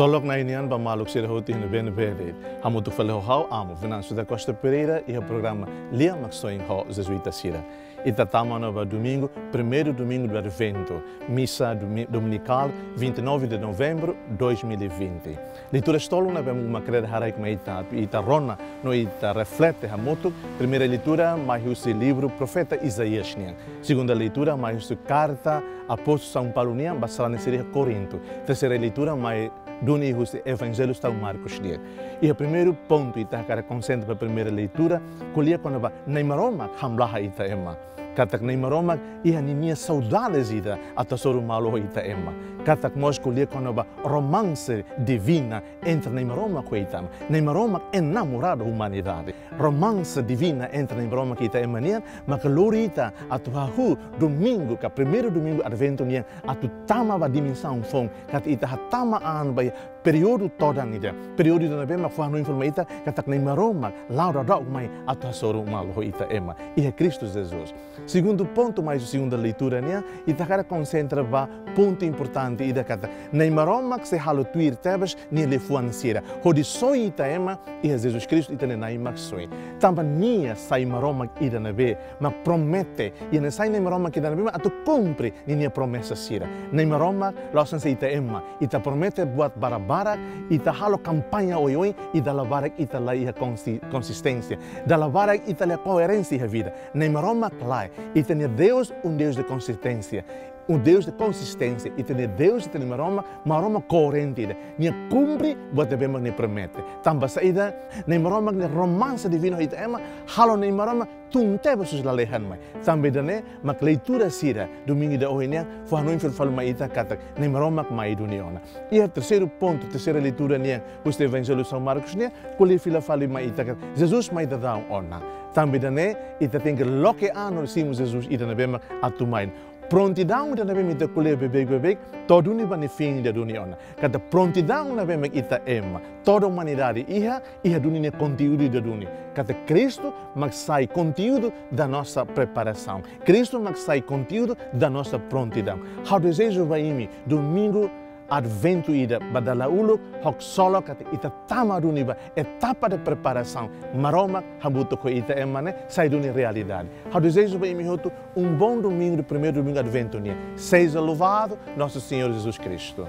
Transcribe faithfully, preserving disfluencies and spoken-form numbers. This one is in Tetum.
Ksolok Na'i nian ba maluk sira hotu iha ne'ebé-ne'ebé de'it. Hamutuk fali ho ha'u, Amo Venâncio da Costa Pereira, iha programa Lia Maksoin ho Jesuita sira. Ita tama ona ba domingu, primeiru domingu do Advento, misa domi-, dominikál, vinte e nove de novembro dois mil e vinte. Leitura tolu ne'ebé mak hakarak haraik mai ita, atu ita rona no ita reflete hamutuk. Primeira leitura mai husi livru profeta Isaías nian. Segunda leitura mai husi karta apóstolu São Paulo nian ba sarani sira iha Korintu. Terseira leitura mai duni husi Evanjellu São Marcos nian. Iha primeiru pontu ita hakarak konsentra ba primeira leitura, ko'alia kona-ba Na'i Maromak hamlaha ita ema. Katak Na'i Maromak iha ninia saudades ida atu hasoru malu ho ita ema. Katak mós ko'alia kona-ba romanse divina entre Na'i Maromak ho ita ema. Na'i Maromak enamoradu humanidade. Romanse divina entre Na'i Maromak ho ita ema nian maka lori ita atu hahú domingu ka primeiru domingu Advento nian atu tama ba dimensaun foun, katak ita hatama an ba iha períodu todan ida. Períodu ida ne'ebé mak fó hanoin fali mai ita katak Na'i Maromak la'o daudauk mai atu hasoru malu ho ita ema iha Kristu Jesus. Segundu pontu mai husi segunda leitura nian, ita hakarak konsentra ba pontu importante ida katak Na'i Maromak sei halo tuir tebes nia liafuan sira hodi soi ita ema iha Jesus Kristu ita-nia Na'i Maksoin. Tanba nia sai Maromak ida ne'ebé mak promete, i nia sai Na'i Maromak ida ne'ebé mak atu kumpre ninia promesa sira. Na'i Maromak la'ós hanesan ita ema, ita promete buat barak-barak, ita halo kampaña oioin, i dala barak ita la iha konsi-, konsisténsia. Dala barak ita la koerénsia iha vida. Na'i Maromak lae, ita-nia Deus um Deus de consistência. Um Deus de consistência. Ita-nia Deus, ita-nia Maromak, Maromak koerente ida. Nia kumpre buat ne'ebé mak nia promete. Tanba saida, Na'i Maromak nia romanse divinu ho ita ema, halo Na'i Maromak tun tebes husi lalehan mai. Tanba ida-ne'e mak leitura sira domingu ida ohin nian fó hanoin fila fali mai ita katak Na'i Maromak mai duni ona. Iha terseiru pontu, terseira leitura nian husi Evanjellu São Marcos nian, ko'alia fila fali mai ita katak Jesus mai daudaun ona. Tanba ida-ne'e ita tenke loke an no simu Jesus ida ne'ebé mak atu mai. Prontidaun ida ne'ebé mak ita ko'alia beibeik-beibeik, to'o duni ba nia fin ida duni ona. Katak prontidaun ne'ebé mak ita ema, toda umanidade iha, iha duni nia konteúdu ida duni. Katak Kristu mak sai konteúdu da nossa preparação. Kristu mak sai konteúdu da nossa prontidão. Ha'u dezeja ba imi domingu Advento ida ba dala uluk, ho ksolok katak ita tama duni ba etapa de preparação. Maromak hamutuk ho ita ema ne'e sai duni realidade. Ha'u dezeja ba imi hotu um bom domingo do primeiro domingo Advento nian. Seja louvado nosso Senhor Jesus Cristo.